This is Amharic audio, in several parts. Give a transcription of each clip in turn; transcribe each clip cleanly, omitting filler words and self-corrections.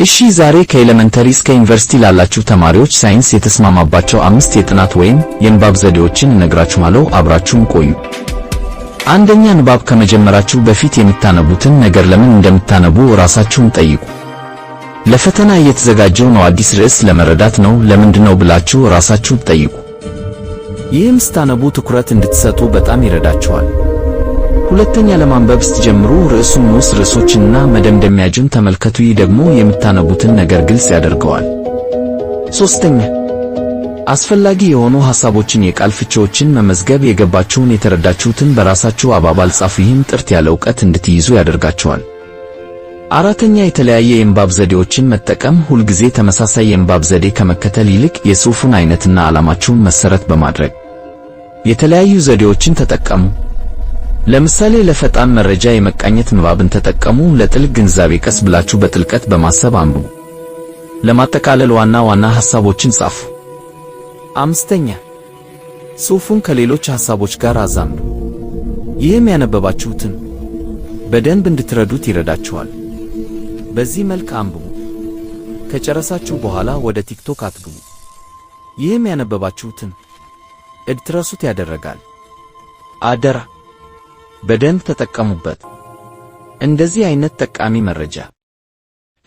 እሺ፣ ዛሬ ከ elementary እስከ ዩኒቨርሲቲ ላላችሁ ተማሪዎች ሳይንስ የተስማማባቸው አምስት የጥናት ወይም የንባብ ዘዴዎችን እነግራችኋለሁ። አብራችሁን ቆዩ። አንደኛ፣ ንባብ ከመጀመራችሁ በፊት የምታነቡትን ነገር ለምን እንደምታነቡ ራሳችሁን ጠይቁ። ለፈተና እየተዘጋጀሁ ነው? አዲስ ርዕስ ለመረዳት ነው? ለምንድነው ብላችሁ ራሳችሁን ጠይቁ። ይህም ስታነቡ ትኩረት እንድትሰጡ በጣም ይረዳችኋል። ሁለተኛ፣ ለማንበብ ስትጀምሩ ርዕሱን፣ ንዑስ ርዕሶችንና መደምደሚያውን ተመልከቱ። ይህ ደግሞ የምታነቡትን ነገር ግልጽ ያደርገዋል። ሶስተኛ፣ አስፈላጊ የሆኑ ሐሳቦችን፣ የቃል ፍቺዎችን መመዝገብ፣ የገባችሁን የተረዳችሁትን በራሳችሁ አባባል ጻፉ። ይህም ጥርት ያለ እውቀት እንድትይዙ ያደርጋችኋል። አራተኛ፣ የተለያየ የንባብ ዘዴዎችን መጠቀም። ሁልጊዜ ተመሳሳይ የንባብ ዘዴ ከመከተል ይልቅ የጽሑፉን አይነትና ዓላማችሁን መሰረት በማድረግ የተለያዩ ዘዴዎችን ተጠቀሙ። ለምሳሌ ለፈጣን መረጃ የመቃኘት ንባብን ተጠቀሙ። ለጥልቅ ግንዛቤ ቀስ ብላችሁ በጥልቀት በማሰብ አንብቡ። ለማጠቃለል ዋና ዋና ሐሳቦችን ጻፉ። አምስተኛ፣ ጽሑፉን ከሌሎች ሐሳቦች ጋር አዛምዱ። ይህም ያነበባችሁትን በደንብ እንድትረዱት ይረዳችኋል። በዚህ መልክ አንብቡ። ከጨረሳችሁ በኋላ ወደ ቲክቶክ አትግቡ። ይህም ያነበባችሁትን እንድትረሱት ያደርጋል። አደራ፣ በደንብ ተጠቀሙበት። እንደዚህ አይነት ጠቃሚ መረጃ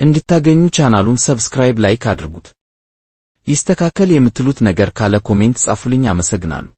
እንድታገኙ ቻናሉን subscribe፣ like አድርጉት። ይስተካከል የምትሉት ነገር ካለ comment ጻፉልኝ። አመሰግናለሁ።